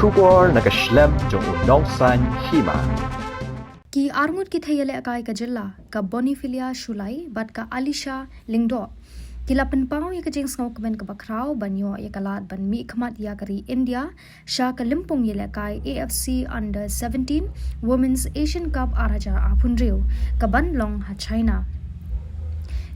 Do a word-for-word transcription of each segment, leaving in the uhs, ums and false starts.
Khubor na ka shlem jong u nongsaiñ hima. Ki arngut ki thei ïalehkai ka jylla, ka Bonifilia Shullai bad ka Alisha Lyngdoh, ki la pynpaw ïa ka jingsngewkmen kaba khraw ban ïoh ïa ka lad ban mihkhmat ïa ka ri India sha ka lympung ïalehkai A F C Under seventeen Women's Asian Cup ar hajar arphew hynriew, kaban long ha China.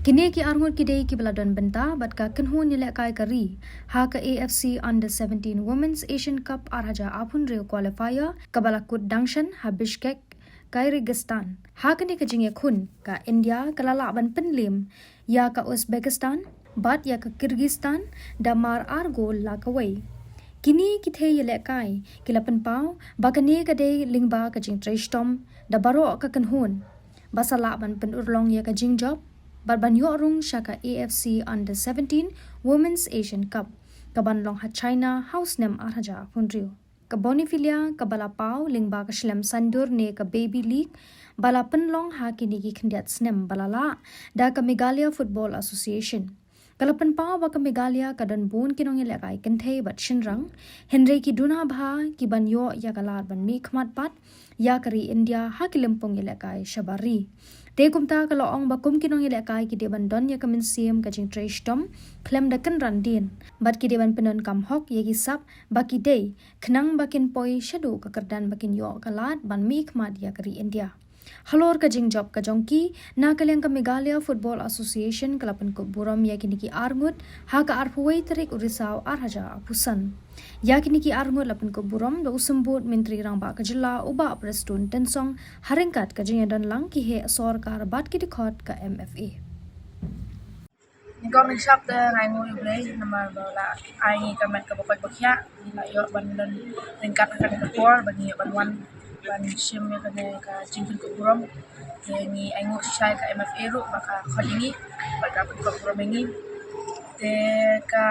Kine ki arngut ki dei kiba la don bynta bad ka kynhun ïalehkai ka ri ha ka A F C Under seventeen Women's Asian Cup ar hajar arphew hynriew qualifier, kaba la kut dang shen ha Bishkek, Kyrgyzstan. Ha kane ka jingïakhun, ka India ka la lah ban pynliem ïa ka Uzbekistan bad ïa ka Kyrgyzstan da mar ar gol la kawei. Kine ki thei ïalehkai ki la pynpaw ba kane ka dei lyngba ka jingtrei shitom da baroh ka kynhun ba sa lah ban pynurlong ïa ka jingjop bad ban ïoh rung sha ka A F C Under seventeen Women's Asian Cup, kaban long ha China ha u snem ar hajar arphew hynriew. Ka Bonifilia kaba la paw lyngba ka shlem saiñdur ne ka Baby League ba la pynlong ha kine ki khyndiat snem ba la lah da ka Meghalaya Football Association, ka la pynpaw ba ka Meghalaya ka don bun ki nongïalehkai kynthei bad shynrang, hynrei ki duna bha ki ban ïoh ïa ka lad ban mihkhmat pat ïa ka ri India ha ki lympung ïalehkai shabar ri. Te kumta ka la ong ba kum ki nongïalehkai ki dei ban don ïa ka mynsiem ka jingtrei shitom khlem da kynran dien bad ki dei ban pyndonkam hok ïa ki sap ba ki dei, khnang ba kin poi shaduh ka kyrdan ba kin ïoh ka lad ban mihkhmat ïa ka ri India. Halor ka jingjop ka jong ki, na ka liang ka Meghalaya Football Association ka la pynkup burom ïa kine ki arngut ha ka arphew wei tarik u Risaw ar hajar arphew san. Ïa kine ki arngut la pynkup burom da u Symbud Myntri Rangbah ka jylla u Bah Prestone Tynsong ha ryngkat ka jingïadon lang ki heh sorkar bad ki dkhot ka M F A. Nyngkong nyngshap te nga ainguh ïa U Blei namar ba u la ai ngi ka met kaba koit ba khiah, ngi la ïoh ban don ryngkat ha kane ka por ba ngi ïoh ban wan ban shim ïa kane ka jingpynkup burom. Te ngi ainguh shisha ïa ka M F A ruh ba ka khot ïa ngi bad ka pynkup burom ïa ngi. Te ka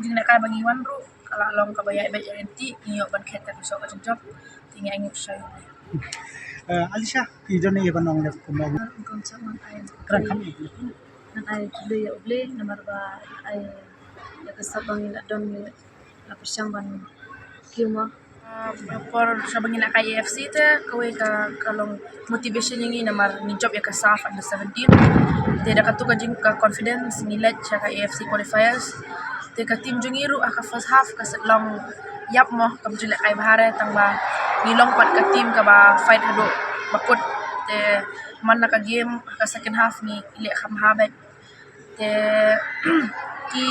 jinglehkai ba ngi wan ruh ka la long kaba ïaid beit ïaid lynti, ngi ïoh ban khet ka jingshong ka jingjop. Te ngi ainguh shisha ïa U Blei. Eh, Alisha, ki don ïa ban ong lep kumno? Kong chang ai. Kren kham ïa. Nang ai khublei ïa U Blei namar ba ai ïa ka sap ba ngi la don, ngi la pyrshang ban kiew ma. Ah, por sha ba ngi lehkai A F C te kawei ka, ka long motivation ïa ngi namar ngi jop ïa ka SAFF under seventeen. Te da katu ka jing ka confidence ngi leit sha ka A F C qualifiers. Te ka team jong ngi ruh ha ka first half ka set long ïap mo, kam ju lehkai bha re, tang ba ngi long pat ka team kaba fight haduh ba kut. Te man la ka game ha ka second half ngi leh kham bha beit. Te ki,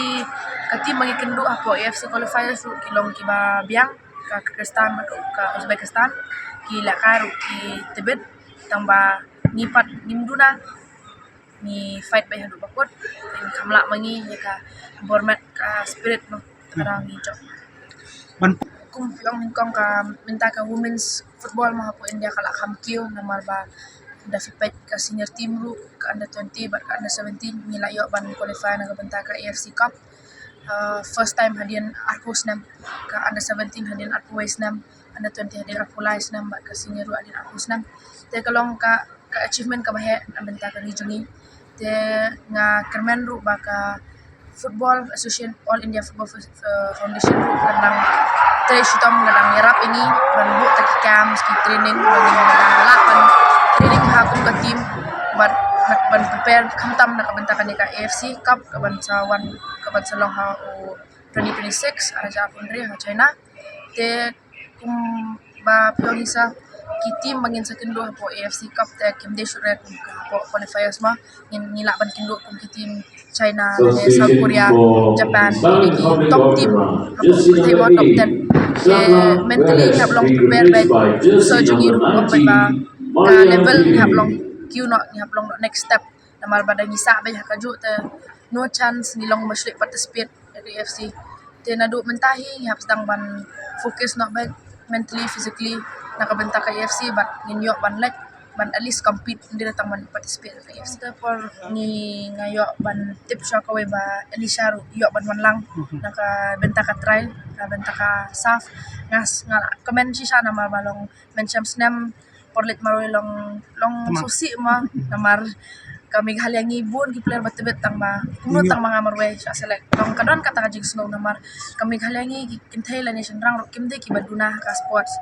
ka team ba ngi kynduh hapoh A F C qualifiers ruh ki long kiba biang, ka Kyrgyzstan bad ka Uzbekistan, ki lehkai ruh ki tbit, tang ba ngi pat ngim duna, ngi fight beit haduh ba kut, ngi kham lah ma ngi ïa ka bor met, ka spirit mo, ka dang ngi jop. Ban kum phi ong nyngkong, ka mynta ka women's football mo hapoh India ka la kham kiew namar ba da phi peit ka senior team ruh, ka under twenty bad ka under seventeen ngi la ïoh ban qualify na ka bynta ka A F C Cup. Uh, first time hadien arphew snem, ka under seventeen hadien arphew wei snem, under twenty hadien arphew lai snem bad ka senior ruh hadien arphew snem. Te ka long ka, ka achievement kaba heh na bynta ka ri jong ngi. Te nga kyrmen ruh ba ka Football Association, All India Football Fes-, eh, Foundation ruh ka dang trei shitom, ka dang ïarap ïa ngi ban buh ta ki camps, ki training, ban, ban lah ban training ha kum ka team, ban, ban prepare khamtam na ka bynta kane ka A F C Cup kaban sa wan, kaban sa long ha u twenty twenty-six, ar hajar arphew hynriew ha China. Te kum ba phi ong hi sa, ki team ba ngin sa kynduh hapoh A F C Cup te kim dei shuh re kum hapoh qualifiers ma, ngin, ngi lah ban kynduh kum ki team China, ne South Korea, Japan, kine ki top team hapoh pyrthei mo, top ten. Te mentally ngi hap long prepare beit, so jong ngi ruh kum ba ka level ngi hap long kiew noh, ngi hap long noh next step. Namar ba da ngi sah beit ha kajuh te no chance ngi long ba shu leit participate ïa ka A F C. Te naduh mynta hi ngi hap sdang ban focus noh beit mentally, physically na ka bynta ka A F C bad ngin ïoh ban leit ban at least compete, ym dei tang ban participate ka A F C. Te por ngi, nga ïoh ban tip shuwa kawei ba Alisha ruh ïoh ban wan lang na ka bynta ka trial, na bynta ka SAFF. Nga s-, nga kmen shisha namar ba long mynshem snem por leit marwei long, long sngewsih mo, namar ka Meghalaya ngi bun ki player ba tbit tang ba kumno tang ba nga marwei sha select. Tang ka don kata ka jingsngew namar ka Meghalaya ngi ki kynthei lane shynrang ruh kim dei kiba duna ha ka sports.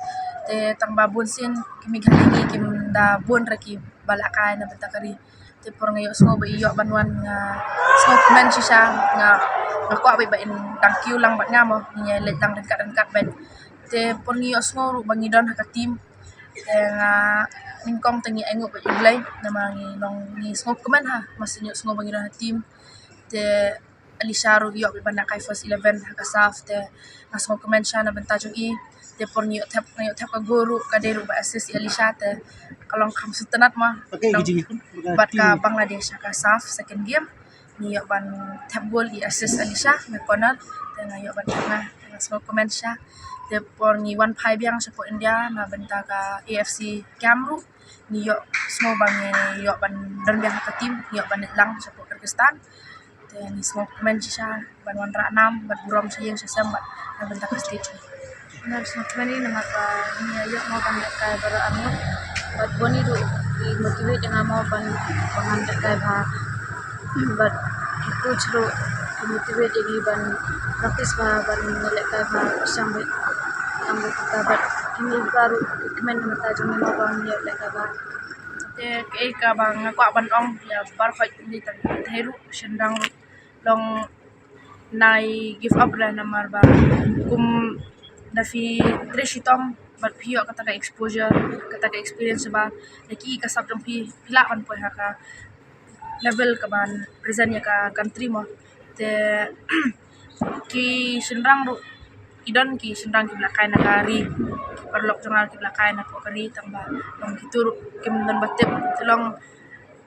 Te tang ba bun sien ki Meghalaya ngi kim da bun ra kiba lehkai na bynta ka ri. Te por nga ïohsngew ba i ïoh ban wan nga sngewkmen shisha, nga nga kwah ba ba in dang kiew lang bad nga mo, ngi ïa leit lang ryngkat ryngkat bad. Te por ngi ïohsngew ruh ba ngi don ha ka team. Te nga nyngkong te ngi ainguh bad U Blei namar ngi long ngi sngewkmen ha, masi ngi ïohsngew ba ngi don ha team. Te Alisha ruh ïoh ban lehkai first eleven ha ka SAFF, te nga sngewkmen sha na bynta jong i. Te por ngi ïoh thep, nga ïoh thep ka gol ruh, ka dei ruh ba assist i Alisha, te ka long kham sngewtynnat ma. Bad ka Bangladesh ha ka SAFF second game, ngi ïoh ban thep gol, i assist Alisha na corner, te nga ïoh ban thep, nga nga sngewkmen sha. Te por ngi wan phai biang shapoh India na bynta ka AFC camp ruh, ngi ïohsngew ba ngi ïoh ban don biang ha ka team, ngi ïoh ban leit lang shapoh Kyrgyzstan. Te ngi sngewkmen shisha ban wanrah nam bad burom sha ïing sha sem bad na bynta ka state. Nga sngewkmen namar ba ngi ïa ïoh mo ban lehkai baroh arngut bad bun i ruh i motivate ïa nga mo ban ban lehkai bha. Bad ki coach ruh ki motivate ïa ngi ban practice bha ban lehkai bha, sngewbha ban lehkai bha. Bad ki mei pa ruh ki kmen na bynta jong ngi mo ban lehkai bha. Te kaei kaba nga kwah ban ong ïa baroh, kynthei ruh shynrang ruh, long nai give up re namar ba kum da phi trei shitom bad phi ïoh kata ka exposure, kata ka experience ba da ki ka sap jong phi, phi lah ban poi ha ka level kaban represent ïa ka country mo. Te ki shynrang ruh, ki don ki shynrang kiba lehkai na ka ri, ki paralok jong nga kiba lehkai na ka ri, tang ba long kito ruh kim don ba tip, te long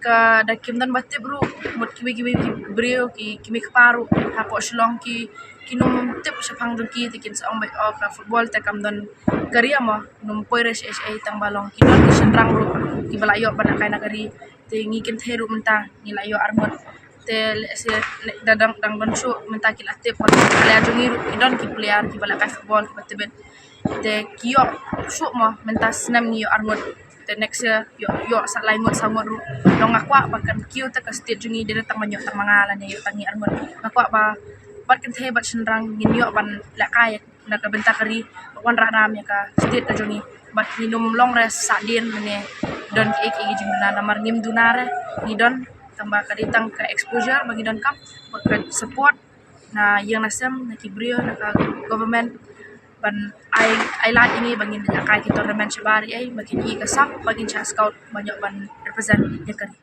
ka da kim don ba tip ruh, mut kiwei kiwei ki briew, ki ki mei kpa ruh hapoh Shillong ki, kin ym tip shaphang jong ki, te kin sa ong ba o ka football te kam don career mo, kin ym poi re shaei shaei, tang ba long ki don ki shynrang ruh kiba la ïoh ban lehkai na ka ri. Te ngi kynthei ruh mynta ngi la ïoh arngut. Te lehse leh da dang dang don shuh mynta ki la tip ba ki player jong ngi ruh ki don ki player kiba lehkai football kiba tbit. Te ki ïoh shuh mo, mynta snem ngi ïoh arngut. Te next year ïoh ïoh sa lai ngut saw ngut ruh. Long nga kwah ba kan kiew te ka state jong ngi, dei tang ban ïoh tang ma nga lane ïoh tang ngi arngut. Nga kwah ba bad kynthei bad shynrang ngin ïoh ban lehkai na ka bynta ka ri, wanrah nam ïa ka state ka jong ngi. Bad ngin ym long re sahdien lane don kiei kiei ki jingduna namar ngim duna re, ngi don tang ba ka dei tang ka exposure ba ngi donkam, bad ka support na ïing na sem, na ki briew, na ka government ban ai ai lad ïa ngi ba ngin lehkai ki tournament shabar ei, ba kin i ka sap ba ngin shah scout ban ïoh ban represent ïa ka ri.